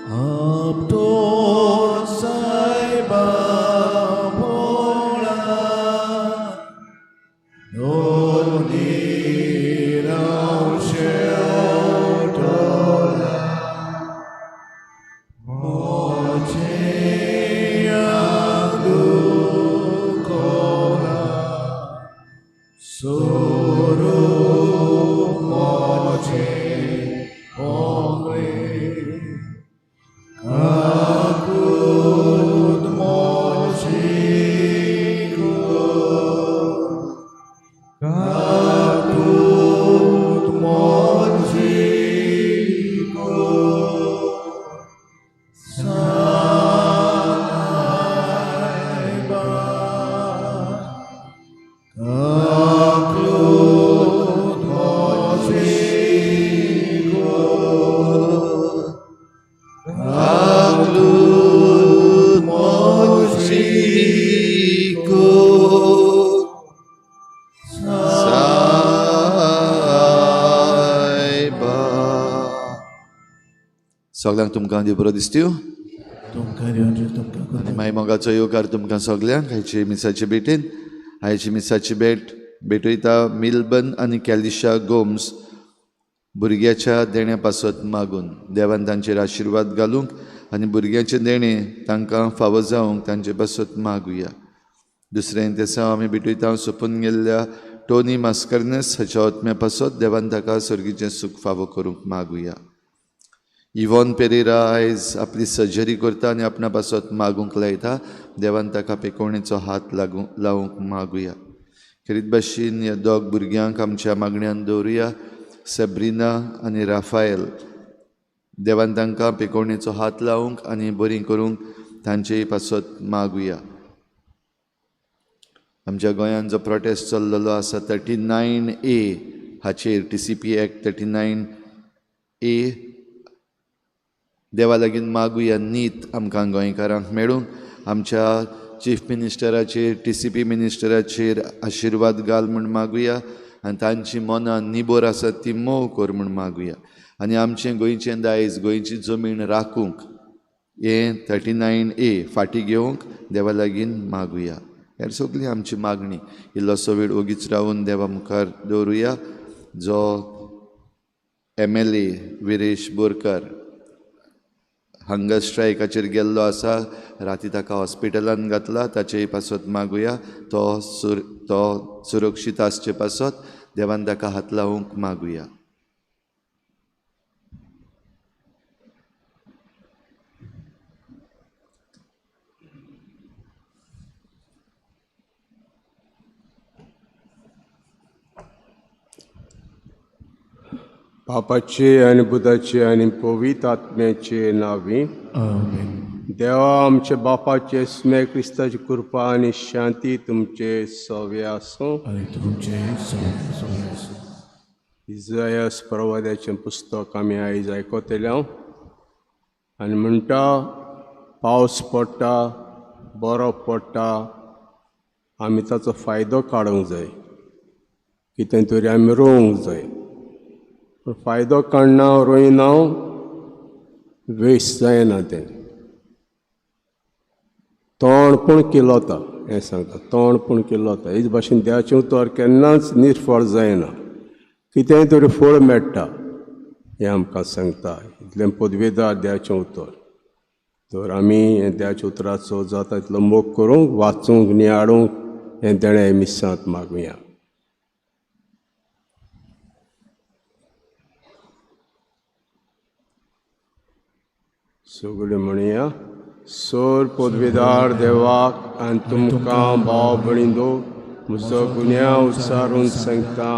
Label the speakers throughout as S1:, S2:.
S1: आपटोण सायबा पोळा दोनी राव शेवटोला मोचे दुखोला सोरू मोचे ओंगळे काकूत मोची कर काकूत मोची कर सायबा काकूत मोची कर काकूत मोची कर
S2: सायबा. सगळ्यांक तुमकां देव बरो दिसत्यो.
S1: तुमकां देवाचें तुमकां
S2: आनी मागीर मोगाचो येवकार तुमकां सगल्यांक आयचे मिसाचे भेटेन. आयची मिसाची भेट भेटयता मिल्बन आनी कॅलिशा गोम्स भुरग्याच्या देण्या पासत मागून. देवान तांचेर आशिर्वाद घालूंक आनी भुरग्याचें देणें तांकां फावो जावंक तांचे पासत मागुया. दुसरें तेसांव आमी भेटयता सोंपून गेल्ल्या टोनी मास्कर्नेस हाच्या आत्म्या पासत देवान ताका सर्गीचें सूख फावो करूंक मागुया. इवॉन पेरेरा आयज आपली सर्जरी करता आनी आपणा पासत मागूंक लायता. देवान ताका पेकोवणेचो हात लावंक मागुया. खेरीत भाशेन ह्या दोग भुरग्यांक आमच्या मागण्यान दवरुया, सेब्रिना आनी राफायल. देवान तांकां पेकोवणेचो हात लावंक आनी बरीं करूंक तांचेय पासत मागुया. आमच्या गोंयांत जो प्रोटेस्ट चल्लेलो आसा 39A हाचेर, TCP act 39A, देवा लागीं मागुया नीत आमकां गोंयकारांक मेळूंक. आमच्या चीफ मिनिस्टराचेर, TCP मिनिस्टराचेर आशिर्वाद घाल म्हूण मागुया आनी तांची मनां निबर आसात ती मोव कर म्हूण मागुया. आनी आमचें गोंयचें दायज, गोंयची जमीन राखूंक हें 39A फाटीं घेवंक देवा लागीं मागुया. हेर सगळी आमची मागणी इल्लोसो वेळ ओगीच रावून देवा मुखार दवरुया. जो MLA Viresh Borkar hunger स्ट्रायकाचेर गेल्लो आसा, राती ताका हॉस्पिटलान घातला, ताचेय पासत मागुया. तो सुरक्षीत आसचे पासत देवान ताका हात लावंक मागुया.
S3: बापाचे आनी बुधाचे आनी पवित्र आत्म्याचे नांवी.
S1: आमेन.
S3: देवा आमच्या बापाचे स्मे क्रिस्ताची कृपा आनी शांती तुमचे सवे आसूं.
S1: आनी तुमचे सवे आसूं.
S3: इजायस प्रवाद्याचें पुस्तक आमी आयज आयकतले आनी म्हणटा, पावस पडटा, बरो पडटा, आमी ताचो फायदो काडूंक जाय, कितें तरी आमी रोवंक जाय. पूण फायदो काडना रोयना वेस्ट जायना, तें तोंड पूण किलोता हें सांगता, तोंड पूण किलोता. हेच भाशेन देवाचें उतर केन्नाच निर्फळ जायना, कितेंय तरी फळ मेळटा हें आमकां सांगता. इतलें पदवेदार देवाचें उतर. तर आमी हें देवाच्या उतराचो जाता तितलो मोग करूंक, वाचूंक, नियाळूंक हें देणें मिसांत मागुया. सगळें म्हणया. सोर पदवेदार देवाक आनी तुमकां भाव भयणींनो म्हजो गुन्यांव उच्चारून सांगता,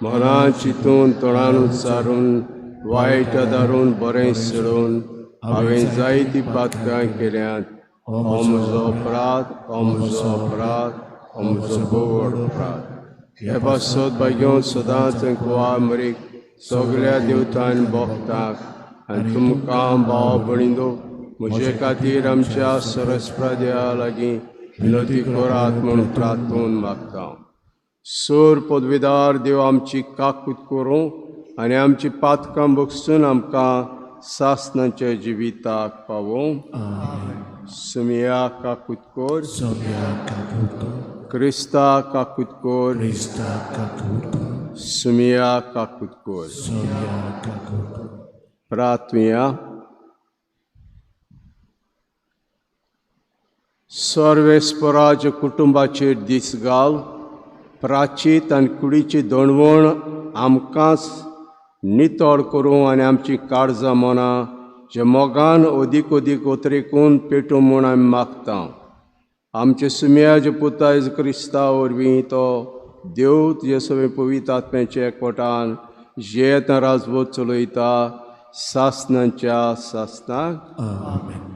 S3: मनान चिंतून तोंडान उच्चारून वायट धारून बरें सोडून हांवें जायतीं पातकां केल्यांत. हो म्हजो अपराध, हो म्हजो अपराध, हो म्हजो भोव अपराध. हे पासत भाग्योन सदांच कुवा मरीक सगळ्या देवतान भोगताक आनी तुमकां भाव भयणींनो म्हजे खातीर आमच्या सरस्पत्या लागीं विनोती करात म्हूण प्रार्थून मागता. सोर पदवेदार देव आमची काकूत करूं आनी आमची पातकां बगसून आमकां सासनाच्या जिविताक पावों. सुमिया काकुतकोर, क्रिस्ता काकुतकोर, सुमिया काकुतकोर. प्रार्थुया. सर्वेस्पराच्या कुटुंबाचेर दीस घाल, प्राचीत आनी कुडीची दणवण आमकांच नितळ करूं आनी आमची काळजां मनां जे मोगान अदीक अदीक ओतरेकून पेटूं म्हूण आमी मागता. आमचे सुम्याचे पुता जेजू क्रिस्ता वरवीं तो देव तुजे सगळे पवित्र आत्म्याच्या एकवटान जियेता राजवट चलयता सासनाच्या सासनाक.
S1: आमेन.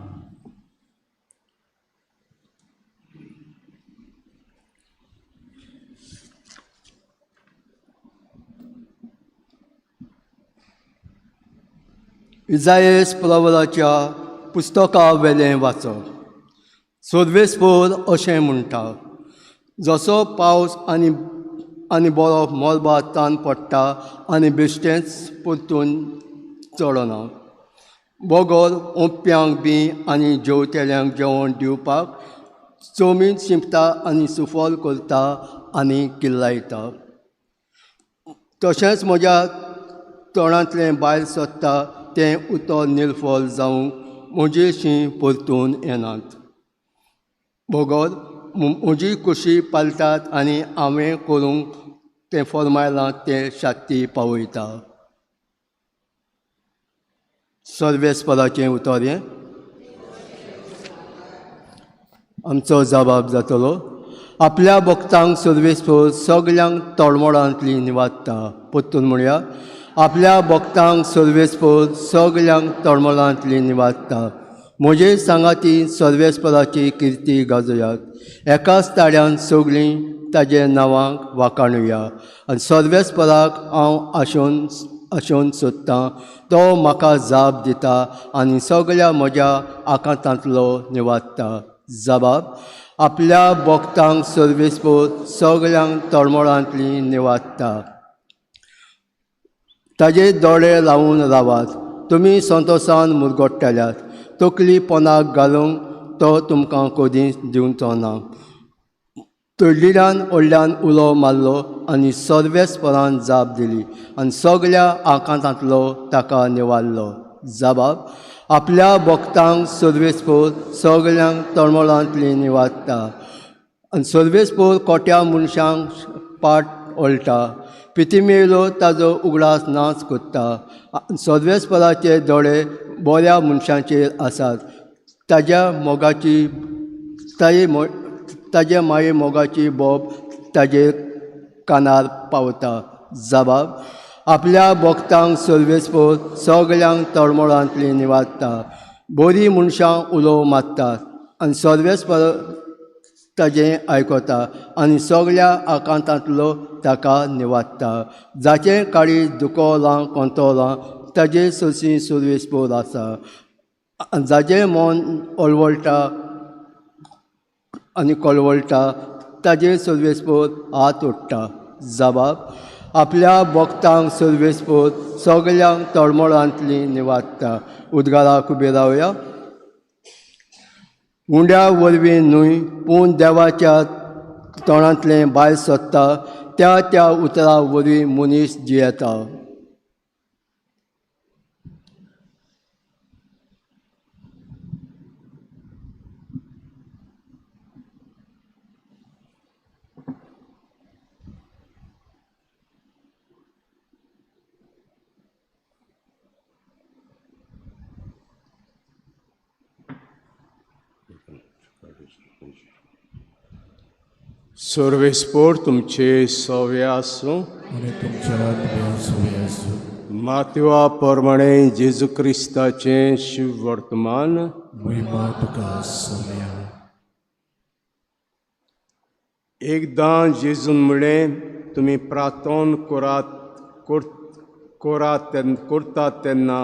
S4: इजायस प्रवराच्या पुस्तका वेलें वाचप. सर्वेस्पोर अशें म्हणटा, जसो पावस आनी आनी बरो मळबा तान पडटा आनी बेश्टेंच परतून चडना, बगर ओंप्यांक बी आनी जेवतेल्यांक जेवण दिवपाक चोमीन शिंपता आनी सुफल करता आनी किल्लायता, तशेंच म्हज्या तोंडांतलें भायर सोदता तें उतर निर्फल जावंक म्हजेशी परतून येनात, बगर म्हजी कुशी पालतात आनी हांवें करूंक तें फर्मायलां तें शाती पावयता. सर्वेस्पराचें उतर हें. आमचो जबाब जातलो. आपल्या भक्तांक सर्वेस्पर सगल्यांक तळमळांतली निवादता. परतून म्हणया, आपल्या भक्तांक सर्वेस्पर सगल्यांक तळमळांतली निवादता. म्हजे सांगाती सर्वेस्पराची किर्ती गाजयात, एकाच ताळ्यान सगळीं ताजे नांवांक वाखाणुया. आनी सर्वेस्पराक हांव आशोवन आशोवन सोदतां, तो म्हाका जाप दिता आनी सगळ्या म्हज्या आकांतांतलो निवादता. जबाब. आपल्या भक्तांक सर्वेस्पर सगल्यांक तळमळांतली निवादता. ताजे दोळे लावन रावात, तुमी संतोसान मुरगोट्टल्यात, तकली पोनाक घालूंक तो तुमकां कदींच दिवचो ना. तोडलिल्यान व्हडल्यान उलो मारलो आनी सर्वेस्परान जाप दिली आनी सगल्या आकांतांतलो ताका निवारलो. जबाब. आपल्या भक्तांक सर्वेस्पर सगल्यांक तळमळांतली निवादता. आनी सर्वेस्पर कोट्या मनशांक पाट ओळटा, पितिमेलो ताजो उगडास नाच करता. सर्वेस्पराचे दोळे बऱ्या मनशांचेर आसात, ताज्या मोगाची ताजे माये मोगाची बोब ताजेर कानार पावता. जबाब. आपल्या भक्तांक सर्वेस्पर सगल्यांक तळमळांतली निवादता. बरीं मनशां उलो मारतात आनी सर्वेस्पर ताजें आयकता आनी सगल्या आकांतांतलो ताका निवादता. जाचें काळीज दुखोलां कोंतोलां ताजे सोशी सर्वेस्पर आसा, जाचें मन ओलवळटा आनी कळवळटा ताजेर सर्वेस्पर हात ओडटा. जबाब. आपल्या भक्तांक सर्वेस्पर सगल्यांक तळमळांतली निवादता. उदगाराक उबे रावया. उंड्या वरवीं न्हय पूण देवाच्या तोंडांतलें भायर सोदता त्या त्या उतरा वरवीं मनीस जियेता.
S3: सर्वेस्पर तुमचे सवे आसूं.
S1: आनी तुमच्या आत्म्या सवे आसूं.
S3: मातवा प्रमाणे जेजू क्रिस्ताचें शिव वर्तमान.
S1: महिमा तुका सव्या.
S3: एकदां जेजून म्हळें, तुमी प्रार्थन करात करतात तेन्ना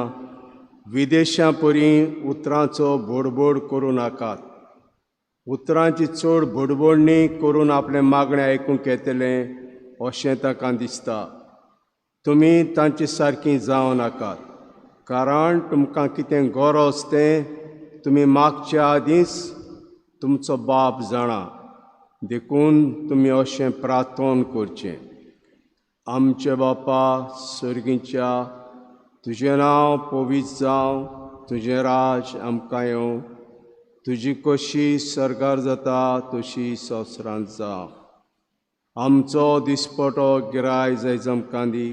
S3: विदेशां परी उतरांचो बोडबोड करूं नाकात. उतरांची चड बडबडणी करून आपलें मागणें आयकूंक येतलें अशें ताका दिसता. तुमी तांचे सारकीं जावं नाकात, कारण तुमकां कितें गरज तें तुमी मागच्या आदींच तुमचो बाप जाणा. देखून तुमी अशें प्रार्थन करचें. आमचे बापा सर्गीच्या, तुजें नांव पवित्र जावं, तुजें राज आमकां येवं, तुजी कशी सर्गार जाता तशी संवसारांत जावं. आमचो दिसपटो गिराय जायज आमकां दी,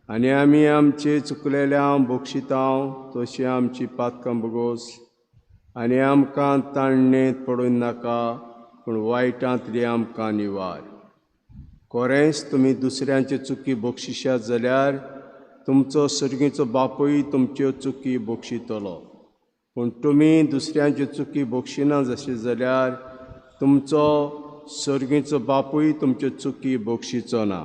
S3: आनी आमी आमचे चुकलेल्यांक बक्षितांव तशी आमची पातकां भोगोस, आनी आमकां ताणणेंत पडून नाका, पूण वायटांतली आमकां निवार. खरेंच तुमी दुसऱ्यांचे चुकी बक्षिशात जाल्यार तुमचो सर्गीचो बापूय तुमच्यो चुकी बक्षितलो. पूण तुमी दुसऱ्यांच्यो चुकी बक्षिना जशें जाल्यार तुमचो सर्गीचो बापूय तुमच्यो चुकी बक्षिचो ना.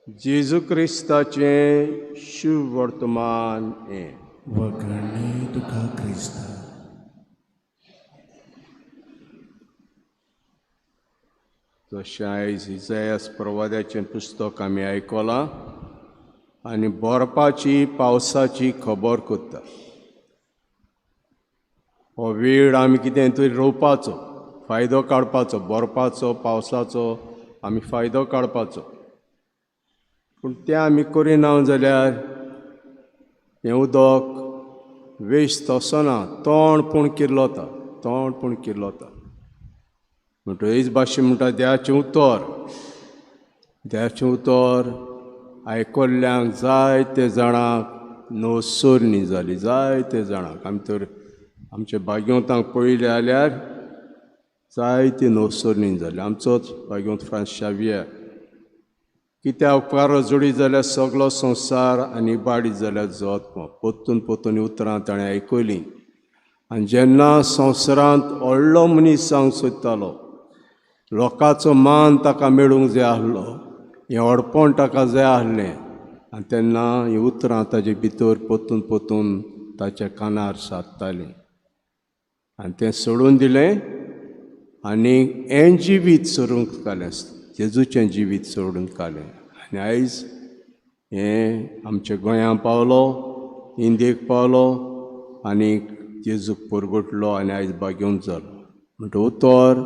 S3: जेजू क्रिस्ताचें शुभ वर्तमान हें.
S1: वगळणी तुका क्रिस्ता.
S3: तशें आयज इजायास प्रवाद्याचें पुस्तक आमी आयकलां आनी बर्फाची पावसाची खबर करता. हो वेळ आमी कितें तरी रोवपाचो, फायदो काडपाचो, बर्फाचो पावसाचो आमी फायदो काडपाचो. पूण तें आमी करिना जाल्यार हें उदक वेस्ट वचना, तोंड पूण किर्लोता, तोंड पूण किर्लोता. म्हणटकीच भाशे म्हणटा देवाचें उतर, देवाचें उतर आयकल्ल्यांक जायते जाणांक नवसरणी जाली, जायते जाणांक. आमी तर आमच्या भाग्यवंतांक पळयलें जाल्यार जायती नवसरणी जाली. आमचोच भाग्यवंत फ्रांस शावियर कित्याक उपकार जोडी जाल्यार सगलो संवसार आनी बाडी जाल्यार जोत पोत्तून पोत्तून उतरां ताणें आयकलीं. आनी जेन्ना संवसारांत व्हडलो मनीस जावंक सोदतालो, लोकांचो मान ताका मेळूंक जाय आसलो, हें व्हडपण ताका जाय आसलें, आनी तेन्ना हीं उतरां ताजे भितर पोत्तून पोत्तून ताच्या कानार सादतालीं. आनी तें सोडून दिलें आनी हें जिवीत सोडूंक काडलें, जेजूचें जिवीत सोडून काडलें. आनी आयज हें आमच्या गोंयां पावलो, इंडियेक पावलो आनी जेजूक परगटलो आनी आयज भाग्यवंत जालो. म्हणटा उतर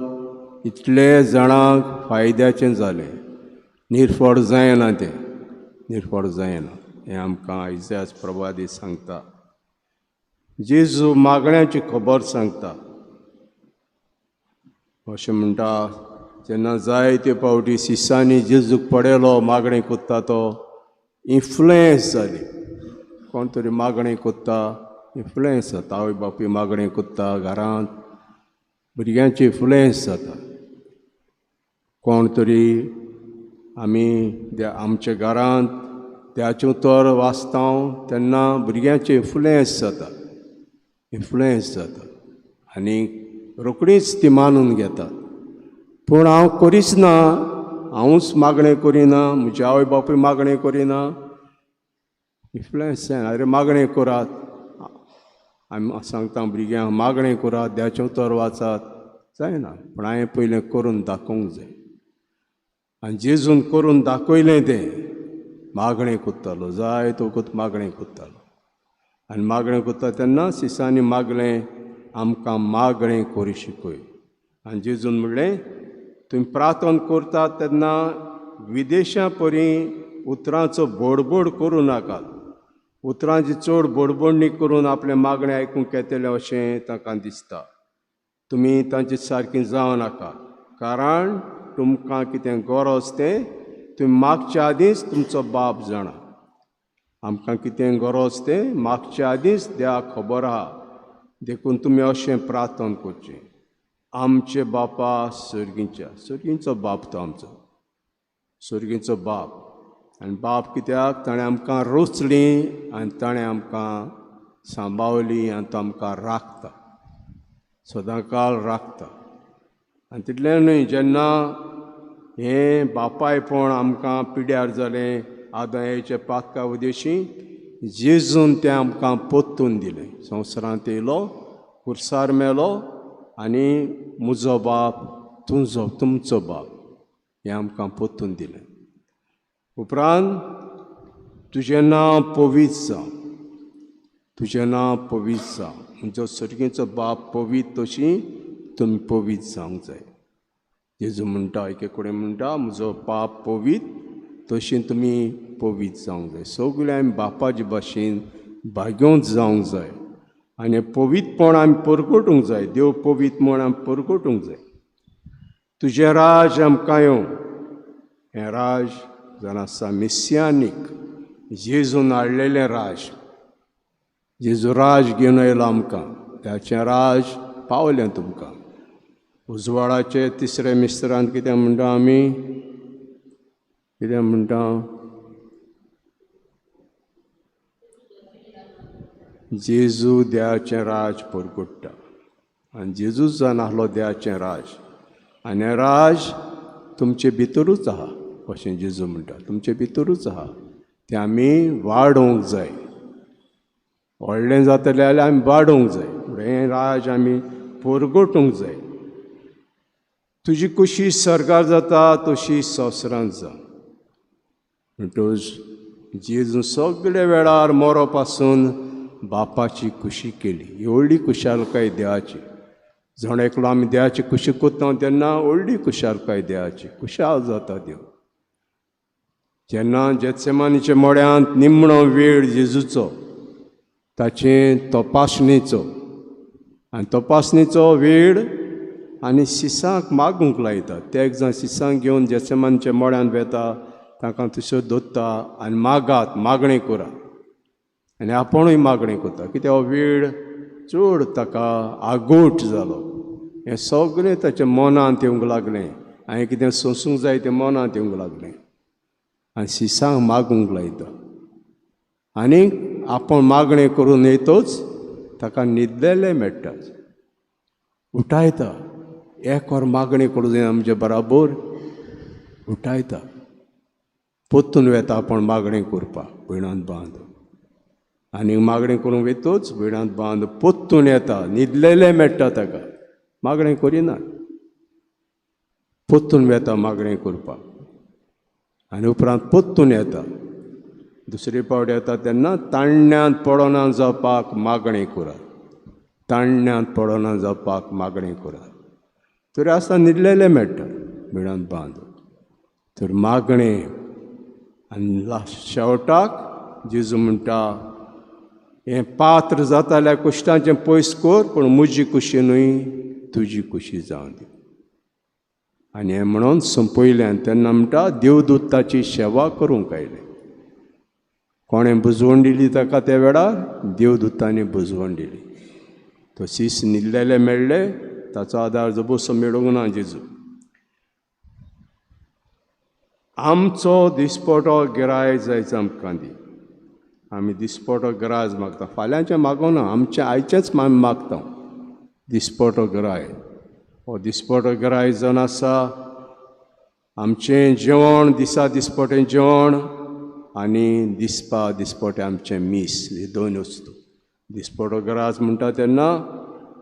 S3: इतले जाणांक फायद्याचें जालें, निर्फळ जायना, तें निर्फळ जायना. हें आमकां आयज प्रभादी सांगता. जेजू मागण्याची खबर सांगता. अशें म्हणटा, जेन्ना जायते फावटी सिसांनी जेजूक पडयलो मागणें कोत्ता, तो इन्फ्लुएन्स जाली. कोण तरी मागणें कोत्ता, इन्फ्लुएन्स जाता. आवय बापूय मागणें कोत्ता, घरांत भुरग्यांची इन्फ्लुएन्स जाता. कोण तरी आमी आमच्या घरांत त्याचें उतर वाचता तेन्ना भुरग्यांची इन्फ्लुएन्स जाता, इन्फ्लुएन्स जाता आनी रोखडीच ती मानून घेतात. पूण हांव करीच ना, हांवूच मागणें करिना, म्हजी आवय बापूय मागणें करिना, इन्फ्लुएन्स जायना. अरे मागणें करात, आमी सांगता भुरग्यांक मागणें करात, देवाचें उतर वाचात, जायना. पूण हांवें पयलें करून दाखोवंक जाय. आनी जेजून करून दाखयलें, तें मागणें कोत्तालो, जायतो वखत मागणें कोत्तालो. आनी मागणें कोत्ता तेन्ना सिसांनी मागलें, आमकां मागणें करूं शिकय. आनी जेजून म्हणलें, तुमी प्रार्थना करतात तेन्ना विदेशां परी उतरांचो बोडबोड करूं नाकात. उतरांची चड बोडबोडणी करून आपलें मागणें आयकूंक येतलें अशें तांकां दिसता. तुमी तांचे सारकीं जावं नाका, कारण तुमकां कितें गरज तें तुमी मागच्या आदींच तुमचो बाप जाणा. आमकां कितें गरज तें मागच्या आदींच देवाक खबर आहा. देखून तुमी अशें प्रार्थना करचें, आमचे बापा सर्गीच्या. सर्गींचो बाप तो आमचो, सर्गींचो बाप. आनी बाप कित्याक ताणें आमकां रोचलीं आनी ताणें आमकां सांबावली आनी तो आमकां राखता, सदांकाळ राखता. आनी तितलें न्हय, जेन्ना हें बापायपण आमकां पिड्यार जालें आदायाच्या पातका उदेशी, जेजून तें आमकां पोत्तून दिलें. संवसारांत येयलो, कुर्सार मेलो आनी म्हजो बाप तुजो, तुमचो बाप, हें आमकां पोत्तून दिलें. उपरांत तुजें नांव पवित्र जावं, तुजें नांव पवित्र जावं. म्हजो सर्गीचो बाप पवित्र तशी तुमी पवित्र जावंक जाय. जेजू म्हणटा एके कडेन म्हणटा म्हजो पाप पवित्र तशी तुमी पवित्र जावंक जाय. सगळे आमी बापाचे भाशेन भाग्योंत जावंक जाय आनी पवित्रपण आमी परगटूंक जाय. देव पवित्र म्हूण आमी परगटूंक जाय. तुजें राज आमकां येवं. हें राज जावन आसा मिस्यानीक, जेजून हाडलेलें राज. जेजू राज घेवन आयलो आमकां, ताचें राज पावलें तुमकां. उजवाडाचे तिसऱ्या मिस्त्रांत कितें म्हणटा आमी, कितें म्हणटा? जेजू देवाचें राज परगट्टा आनी जेजूच जावन आसलो देवाचें राज आनी राज तुमचे भितरूच आहा अशें जेजू म्हणटा. तुमचे भितरूच आहा, तें आमी वाडोवंक जाय. व्हडलें जातलें जाल्यार आमी वाडोवंक जाय. हें राज आमी परगटूंक जाय. तुजी कुशी सर्गार जाता तशी संवसारांत जावं. म्हणटकच जेजू सगळे वेळार मरो पासून बापाची कुशी केली. ही व्हडली खुशालकाय देवाची. जण एकलो आमी देवाची कुशी करता तेन्ना व्हडली खुशालकाय देवाची, खुशाल जाता देव. जेन्ना जेत्सेमानीच्या मड्यांत निमणो वेळ जेजूचो, ताचे तपासणेचो आनी तपासणेचो वेळ आनी शिसांक मागूंक लायता. ते एक जाण शिसांक घेवन जेत्सेमानीच्या मड्यांत वेता, तांकां थंयसर दवरता आनी मागात, मागणें करात. आनी आपूणय मागणें करता. कित्याक हो वेळ चड ताका आगोट जालो. हें सगळें ताच्या मनांत येवंक लागलें. हांवें कितें सोंसूंक जाय तें मनांत येवंक लागलें आनी शिसांक मागूंक लायता. आनी आपूण मागणें करून येतच ताका न्हिदलेलें मेळटा. उठायता, एक वर मागणें करूं जाय आमचे बराबर उठायता. परतून वेता आपूण मागणें करपाक भयणांत बांद. आनी मागणें करूंक वेतूच भयणांत बांद परतून येता, न्हिदलेलें मेळटा ताका. मागणें करिना, परतून वेता मागणें करपाक आनी उपरांत परतून येता. दुसरे पावट येता तेन्ना ताण्ण्यांत पडना जावपाक मागणें करात, ताण्ण्यांत पडना जावपाक मागणें करात. तरी आसतना न्हिदलेलें मेळटा भिणांत बांद. तर मागणें आनी लास्ट शेवटाक जेजू म्हणटा हें पात्र जाताल्या कुश्टांचें पयस कर, पूण म्हजी कुशी न्हय तुजी कुशी जावं दी. आनी हें म्हणून सोंपयलें. आनी तेन्ना म्हणटा देवदूत ताची सेवा करूंक आयले. कोणें बुजवण दिली ताका त्या वेळार? देवदूतांनी बुजवण दिली. तो शीस न्हिदलेले मेळ्ळे, ताचो आदार जबोसो मेळूंक ना जेजू. आमचो दिसपटो गिराय जायचो आमकां दी. आमी दिसपटो गिरायज मागता, फाल्यांचें मागोना, आमचें आयचेंच आमी मागता दिसपटो गिराय. हो दिसपटो गिराय जावन आसा आमचें जेवण, दिसा दिसपटें जेवण आनी दिसपा दिसपटें आमचें मीस, हे दोन वस्तू. दिसपटो गिराज म्हणटा तेन्ना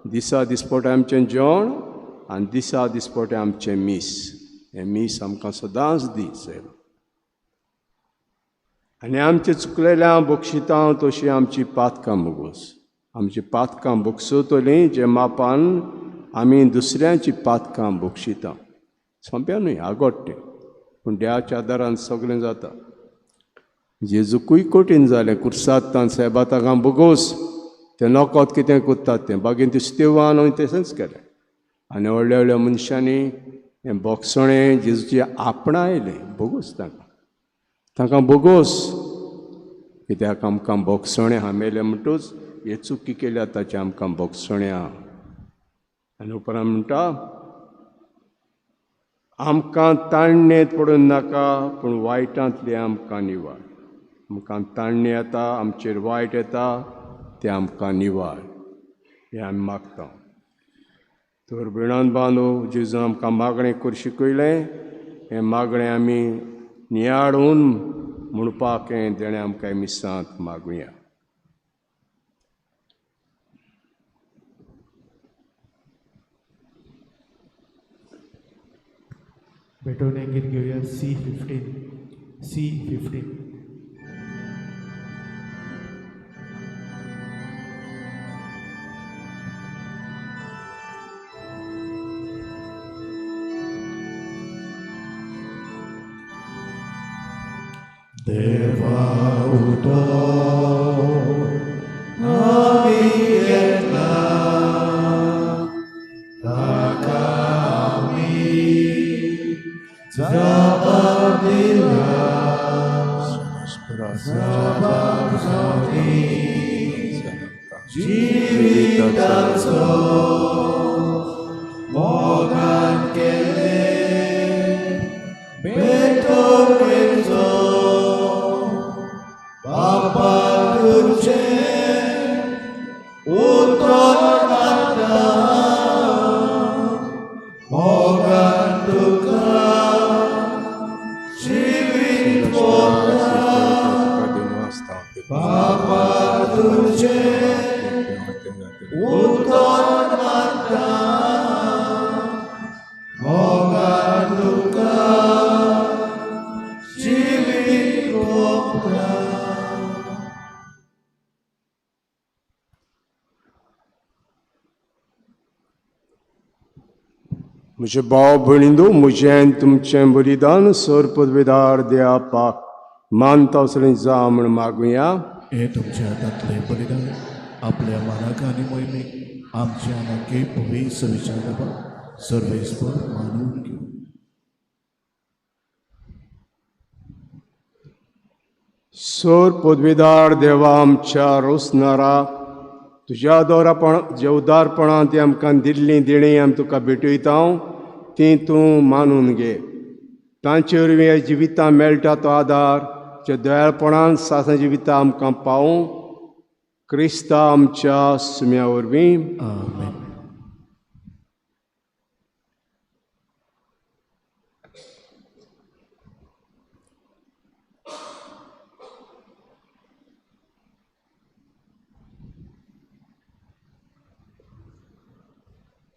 S3: दिसा दिसपटें आमचें जेवण आनी दिसा दिसपटें आमचें मीस. हें मीस आमकां सदांच दी सैम. आनी आमचें चुकलेल्या बक्षितां तशी आमची पातकां बोगोस. आमची पातकां बक्षतली जे मापान आमी दुसऱ्यांची पातकां बक्षितां. सोंपें न्हय, आगोट तें, पूण देवाच्या आदारान सगळें जाता. जेजूकूय कठीण जालें कुर्साद तान सायबा ताका बोगोस, तें नकोत कितें करतात तें बागीन तिस्तेवान तशेंच केलें. आनी व्हडल्या व्हडल्या मनशांनी हें बोगसणें जेजूचें आपणायलें. बोगोस तांकां, तांकां बोगोस कित्याक आमकां बोगसणें हामेलें म्हणटूच हे चुकी केल्या ताचें आमकां बोगसणें आहा. आनी उपरांत म्हणटा आमकां ताण्णेंत पडून नाका, पूण वायटांतलें आमकां निवार. आमकां ताण्णें येता, आमचेर वायट येता, तें आमकां निवार, हें आमी मागता. तर भयणान बांदू जेजून आमकां मागणें करूंक शिकयलें. हें मागणें आमी नियाळून म्हणपाक हें देणें आमकां मिसांत मागुया.
S5: भेटवणे गीत घेवया C 15.
S1: C15. देवा उतो आमी घेतला ताका आमी जबाब दिला जबाब जावनी जिविताचो मोगान केले बेटोवेचो बापा तुझे उतर मारता मोगान तुका जिवीत वता बापा तुझे उतर मारता मोगान तुका जिवीत वता.
S3: म्हजे भाव भयणींनो, म्हजें आनी तुमचें बलिदान सर पदवेदार देवाक मानता असलें जा म्हूण मागुया.
S1: हे तुमच्या हातांतलें बलिदान आपल्या मानाक आनी मोहिमेक आमच्या आनाके पवित्र विचार सर्वेस्पर मानून घेवं.
S3: सर पदवेदार देवा आमच्या रोसनारा, तुज्या दोरापण जे उदारपणान ती आमकां दिल्लीं देणीं आमी तुका भेटयता ती तूं मानून घे. तांचे वरवीं जिवितां मेळटा तो आदार जे दयाळपणान सासणा जिवितां आमकां पावूं क्रिस्ता आमच्या सुम्या वरवीं.
S1: आमेन.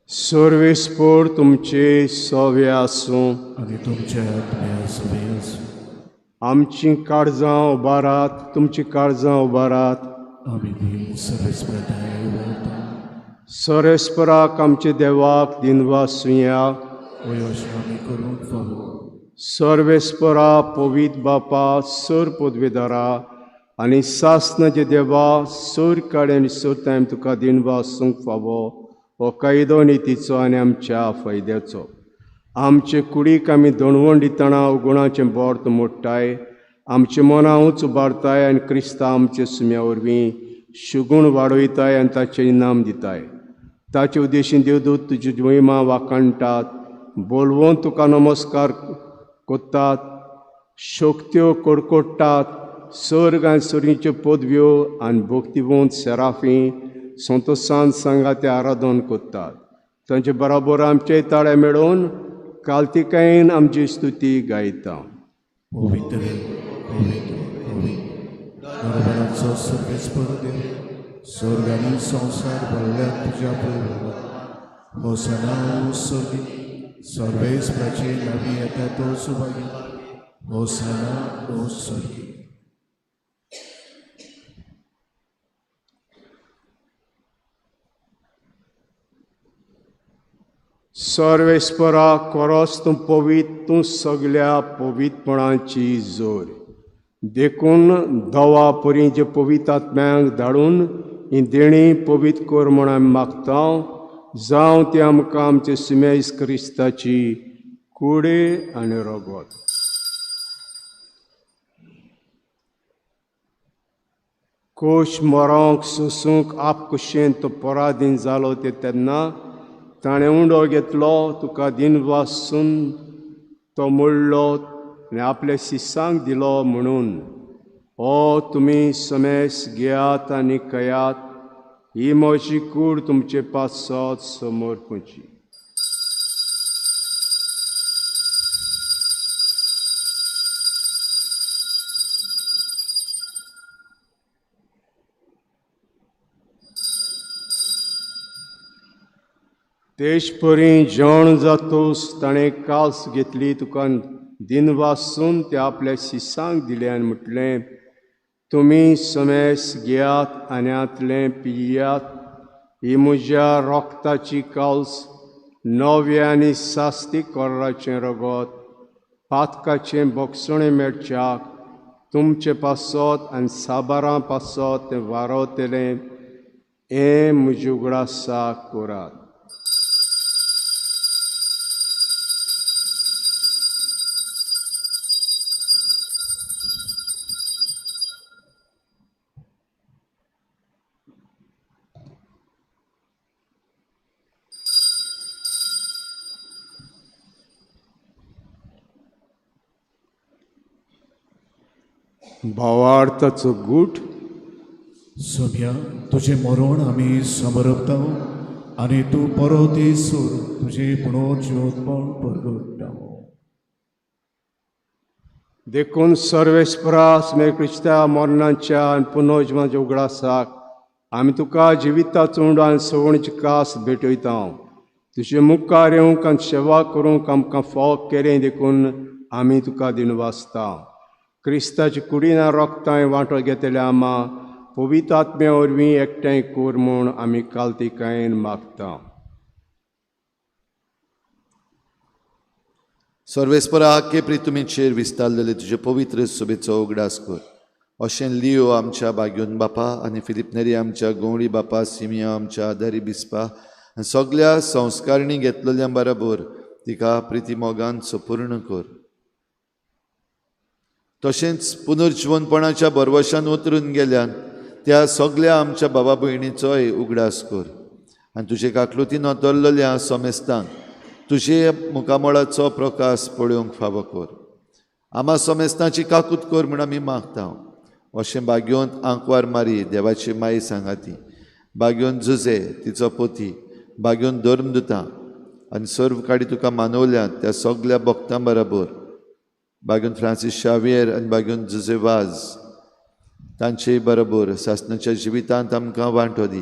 S3: सर्वेस्पर तुमचे सवे आसूं
S1: आनी तुमच्या आत्म्या सवे आसूं.
S3: आमची काळजां उबारात, तुमची काळजां उबारात.
S1: आमी दिल सर्वेस्पराय वता.
S3: सर्वेस्पराक आमचे देवाक दिनवासुया.
S1: वयोश आमी करूंक फावो.
S3: सर्वेस्परा पवित्र बापा सर पदवेदारा आनी सासनाचे देवा सर काडे आनी सर टायम तुका दिनवासूंक फावो. हो कायदो नितीचो आनी आमच्या फायद्याचो. आमचे कुडीक आमी दणवण दितना गुणाचें बोर्त मोडटाय, आमचे मनां उंच उबारताय आनी क्रिस्ता आमचे सुम्या वरवीं शुगूण वाडयताय आनी ताचें इनाम दिताय. ताचे उद्देशीन देवदूत तुजी महिमा वाखाणटात, बोलवोन तुका नमस्कार कोत्तात, शक्त्यो कडकडटात, सर्ग आनी सर्गीच्यो पदव्यो आनी भक्तिवंत सेराफी संतोसान सांगाते आराधन करतात. तांचे बराबर आमचे ताळे मेळोवन कालतिकायेन आमची स्तुती गायता.
S1: पवित्र पवित्र पवित्र बरोबराचो सर्वेस्पर देव, स्वर्ग आनी संवसार भरल्यात तुज्या पयलो. होसना स्वर्गी सर्वेस्पराचे नवी येता तो सुभागी. होसना ओ स्वर्गी.
S3: सर्वेस्परा कोरोस तूं पवित्र, तूं सगल्या पवित्रपणाची जोर. देखून दवा परी जे पवित्र आत्म्यांक धाडून ही देणी पवित्र कर म्हूण आमी मागता. जावं ती आमकां आमचे सुमेस क्रिस्ताची कुडे आनी रगत. कोश मरोंक सोसूंक आपकुशेन तो पराधीन जालो ते तेन्ना ताणें उंडो घेतलो, तुका दिनवासून तो मोडलो आनी आपल्या शिसांक दिलो म्हणून, ओ तुमी समेस घेयात आनी कयात, ही म्हजी कूड तुमचे पासत समर्पणची. तेश परी जेवण जातोस ताणें कास घेतली, तुका दिनवासून ते आपल्या शिसांक दिलें आनी म्हटलें, तुमी समेस घेयात आनी हांतलें पियात, ही म्हज्या रोगताची कावस, नव्या आनी सास्ती कोर्राचें रगत, पातकाचें बोगसणें मेळच्याक तुमचे पासत आनी साबारां पासत तें वारवतलें, हें म्हजे उगडासाक करात. भावार्थाचो गूट.
S1: सोम्या, तुजें मरण आमी समरपता आनी तूं परत येसर तुजें पुनर्जिवतपण परगट्टा.
S3: देखून सर्वेस्परा मे क्रिस्ता मरणाच्या आनी पुनर्जिवनाच्या उगडासाक आमी तुका जिविताचो उंडो आनी सवणीची कास भेटयता. तुजे मुखार येवंक आनी सेवा करूंक आमकां फाव केलें देखून आमी तुका दिनवासता. क्रिस्ताची कुडीना रोगतांय वांटो घेतले आमा पवित्र आत्म्या वरवीं एकठांय कर म्हूण आमी कालतिकायेन मागता.
S2: सर्वेस्परा केपरी तुमीचेर विस्तारलेले तुजे पवित्र सभेचो उगडास कर. अशें लियो आमच्या बाग्योन बापा आनी फिलीप नेरी आमच्या गवळी बापा, सिमिया आमच्या आदारी बिस्पा आनी सगल्या संस्कारणी घेतलेल्या बराबर तिका प्रिती मोगान सपूर्ण कर. तशेंच पुनर्जिवनपणाच्या भरवशान उतरून गेल्यान त्या सगल्या आमच्या बाबा भयणीचोय उगडास कर आनी तुजे काकलुतीन अतरलेल्या समेस्तांक तुजे मुखामळाचो प्रकाश पळोवंक फावो कर. आमा समेस्तांची काकूत कर म्हूण आमी मागता. अशें बाग्योंत आंकवार मारी देवाची माई सांगाती, बाग्योन जुजे तिचो पोती, बाग्योन धर्मदुतां आनी सर्व काडी तुका मानवल्यात त्या सगल्या भक्तां बराबर बागून फ्रांसीस शावियर आनी बागून जुजे वाज तांचे बरोबर सासणाच्या जिवितांत आमकां वांटो दी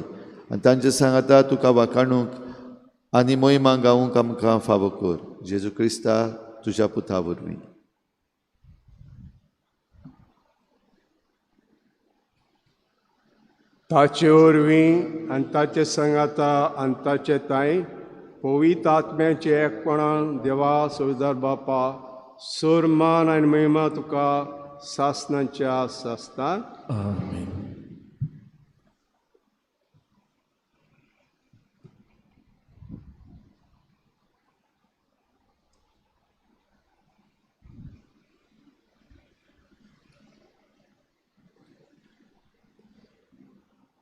S2: आनी तांचे सांगाता तुका वाखाणूंक आनी मोहिमा गावूंक आमकां फावो कर. जेजू क्रिस्ता तुज्या पुता वरवीं.
S3: ताचे वरवीं आनी ताचे सांगाता आनी ताचे तांय पवित्र आत्म्याचे एकपणान देवा सोयदार बापा सोरमान आनी महिमा तुका सासणाच्या सासणाक.
S1: आमेन.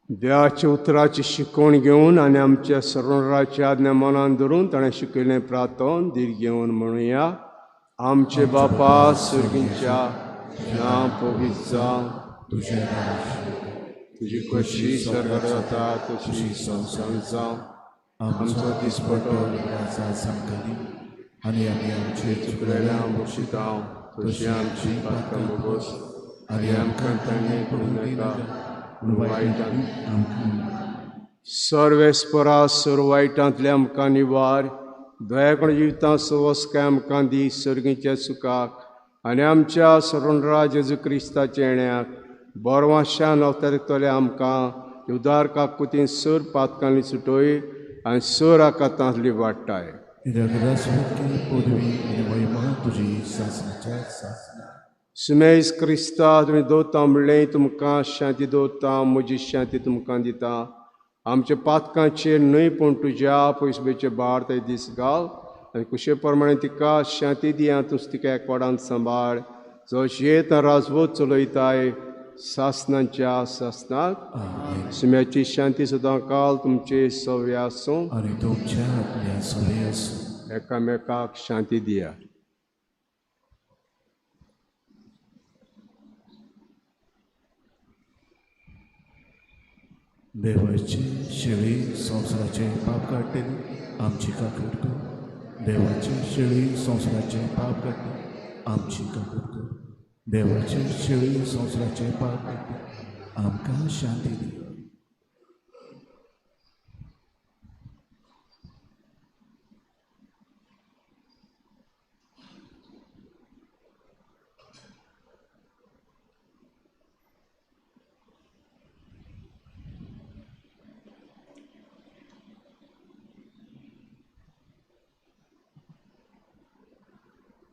S3: देवाच्या उतराची शिकवण घेवन आनी आमच्या सर्वराची आज्ञा मनान धरून ताणें शिकयलें प्रार्थन धीर घेवन म्हणुया. आमचे बापा सुर्गींच्या नांव पवित्र जावं,
S1: तुजें राज्य,
S3: तुजी कशी स्वर्गात जाता तशी संवसारांत जावं.
S1: आमचो दिसपटो आमकां दी आनी आमी आमचे
S3: चुकलेल्या बक्षिता तशी आमची पातकां भोगोस आनी आमकां ताणें पडूं नाका पूण वायटांत
S1: आमकां.
S3: सर्वेस्परा सर्व वायटांतले आमकां निवार, दयाकण जिवितांत सवसकाय आमकां दी सर्गीच्या सुखाक आनी आमच्या सरणरा जेजू क्रिस्ताच्या येण्याक बरवाशान अवतरतले आमकां उदार काकुतीन सर पातकांनी सुटोय आनी सर आकातांतली वाडटाय. सुमेज क्रिस्ता तुमी दवरता म्हणलें तुमकां शांती दवरता, म्हजी शांती तुमकां दिता. आमच्या पातकांचेर न्हय पूण तुज्या पयसुबेचे भार ते दीस घाल आनी कुशे प्रमाणे तिका शांती दी आनी तूं तिका एकवाडान सांबाळ, जो शेत राजवत चलयताय सासणाच्या सासणाक. सुम्याची शांती सदां काल तुमचे सव्य आसूं
S1: आनी तुमच्या आत्म्या सवय आसूं.
S3: एकामेकाक शांती दिया.
S1: देवाची शेळी संवसाराचे पाप काडटली आमची काकूट कर. देवाची शेळी संवसाराचे पाप काडटली आमची काकूट कर. देवाची शेळी संवसाराचे पाप काडटली आमकां शांती दी.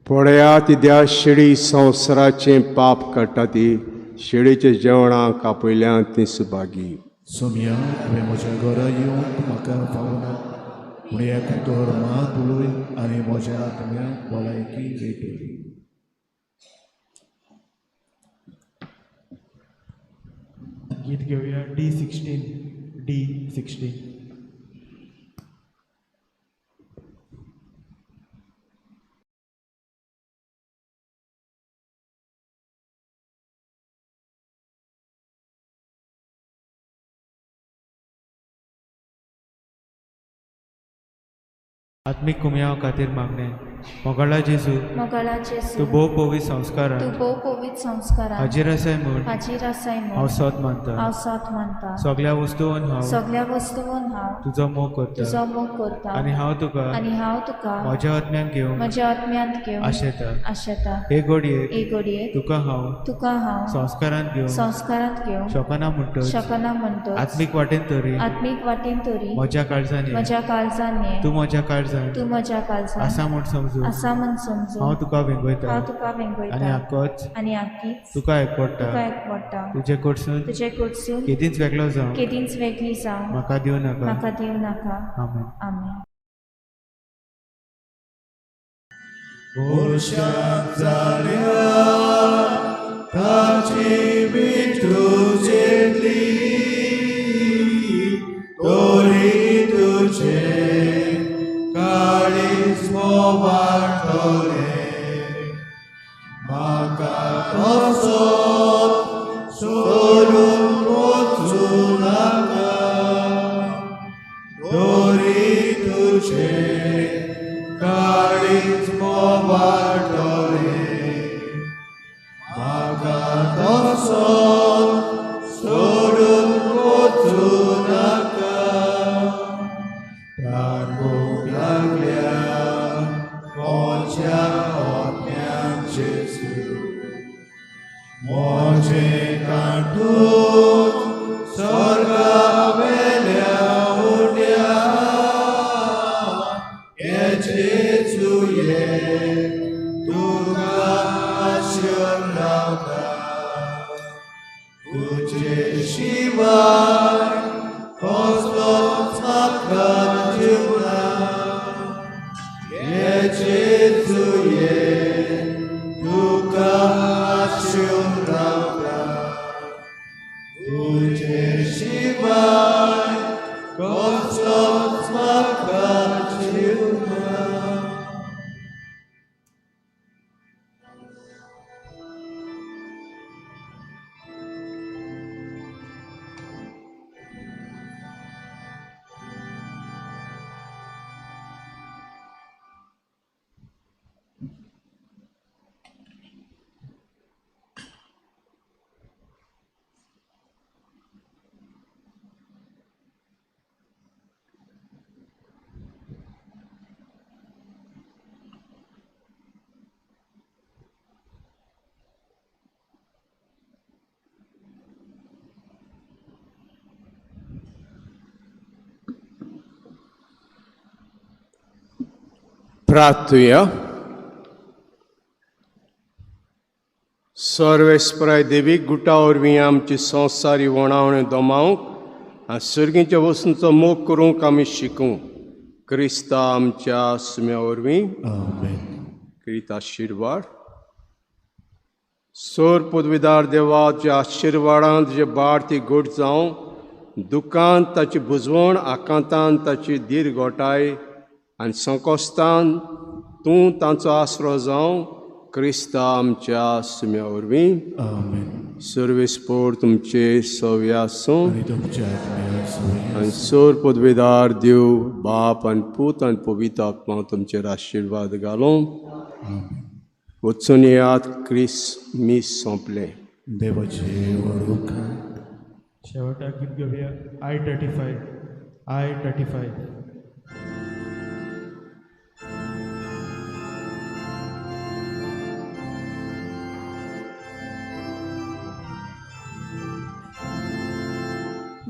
S3: पळयात त्या शिडी संवसाराचें पाप काडटा ती शिडीच्या जेवणाक आपयल्यान ती सुभागी.
S1: सोमया, तुवें म्हज्या घरा येवंक म्हाका फावना, पूण एक उतर मात उलय आनी म्हज्या आत्म्याक भलायकी मेळटली.
S5: गीत घेवया D16 D16. आत्मीक कुमयाव खातीर मागणें. मोगाळा जेजू,
S6: मोगाळा जेजू,
S5: तूं भोव पवित्र संस्कारान,
S6: तूं भोव पवित्र संस्कारान
S5: हाजीर आसाय म्हूण,
S6: हाजीर आसाय म्हूण
S5: हांव सोद मानता,
S6: हांव सोद मानता.
S5: सगळ्या वस्तून हांव,
S6: सगळ्या वस्तून हांव
S5: तुजो मोग करता,
S6: तुजो मोग करता.
S5: आनी हांव तुका,
S6: आनी हांव तुका
S5: म्हज्या आत्म्यान घेवन,
S6: म्हज्या आत्म्यांत घेवन
S5: आशेता,
S6: आशेता.
S5: हे घडयेक,
S6: हे घडयेक
S5: तुका हांव,
S6: तुका हांव
S5: संस्कारांत घेवन,
S6: संस्कारांत घेवन
S5: शकना म्हणटच,
S6: शकना म्हणटच
S5: आत्मीक वाटेन तरी,
S6: आत्मीक वाटेन तरी
S5: म्हज्या काळजान,
S6: म्हज्या काळजान
S5: तूं म्हज्या काळजान,
S6: तूं म्हज्या काळजान
S5: आसा म्हूण समजून,
S6: आसा म्हूण समजून
S5: हांव तुका वेंगयता,
S6: हांव तुका वेंगयता.
S5: आनी आकोच,
S6: आनी आकीच
S5: तुका एकवडटा,
S6: तुका एकवडटा.
S5: तुजे कडसून,
S6: तुजे कडसून
S5: केदींच वेगळो जावं,
S6: केदींच वेगळी जावं
S5: म्हाका दिवं नाका,
S6: म्हाका दिवं नाका.
S5: आमेन.
S6: आमेन.
S1: वर्षां जाल्या ताची तुजेतली तरी तुजें काळीज मोवाटलें म्हाका तसोच सोडून वचूं नाका तरी तुजें काळीज मोवाटलें म्हाका तसोच सोडून वचूं नाका. तांबूंक लागल्या म्हज्या आत्म्याक जेजू म्हजें कांटूच स्वर्गावेल्या उड्या हे जेजू ये तुका आशेवन रावता तुजे शिवाय कसलोच म्हाका जीव ना हे जेजू ये तुका आशेवन रावता तुजे शिवाय कसलोच म्हाका जीव ना.
S3: प्रार्थुया. सर्वेस्पराय देवीक गुटा वरवीं आमची संवसारी वणावणे दमावंक आनी सर्गीच्या वस्तूंचो मोग करूंक आमी शिकूं. क्रिस्ता आमच्या सुम्या वरवीं.
S1: आमेन.
S3: क्रित आशिर्वाद. सोर पदवीदार देवा, तुज्या आशिर्वाडान तुजे बाळ ती गोड जावं, दुकान ताची बुजवण, आकांतान ताची धीर गोठाय आनी संकोस्तान तूं तांचो आसरो जावं. क्रिस्ता आमच्या सुम्या वरवीं.
S1: आमेन.
S3: सर्वेस्पोर तुमचे सव्य आसूं
S1: आनी तुमच्या आत्म्याक सवय
S3: आनी सोर पदवीदार देव बाप आनी पूत आनी पवित्र आत्मा तुमचेर आशिर्वाद घालूं. वचून येयात. क्रिस मीस सोंपलें.
S1: देवाचे व्हड उपकार.
S5: शेवटाक गीत घेवया I35 I35.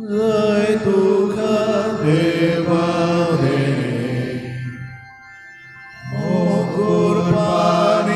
S1: जय तुका देवा देणे मोगुर पाणी